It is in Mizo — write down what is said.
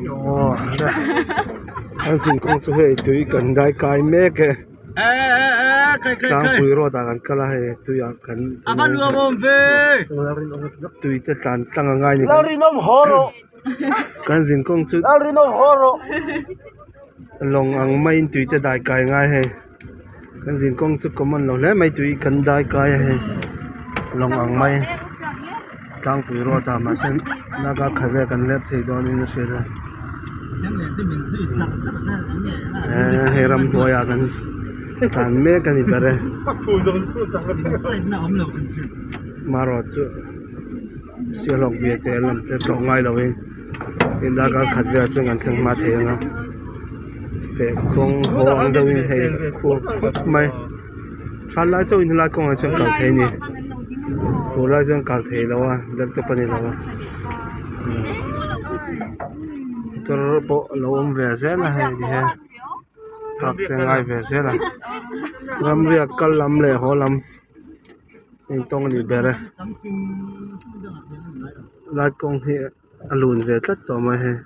Aw an zin kawng chu hei tui kan dai kai mek e tlangpui road ah kan kal a hei tui ah kan tui te tlan tlang a ngai a ni kan zin kawng chu lawng ang maiin tui te dai kai a ngai hei. Kan zin kawng chu common lo hle mai tui kan dai kai a hei lawng ang mai tlangpui road ah mahse naga khawvel kan lep thei dawnin a hriat a eee hei ramhnuai ah kan tlan mek a ni ber e marawh chu sialhawk biate te lam te tlawh ngai lo in. Tin darkar khat velah chuan kan thleng hma thei ang a feh kawng haw ang deuhin hei khuar khawp mai tha lai chauhin helai kawngah chuan kal thei a ni fur lai chuan kal thei lo a laptop a ni lo a motor pawh a lo awm ve zel a hei ti hian truck te a ngai ve zel a ramriak kal lam leh haw lam a intawng a ni ber e. Lai kawng hi a lun ve tlat tawh mai hei.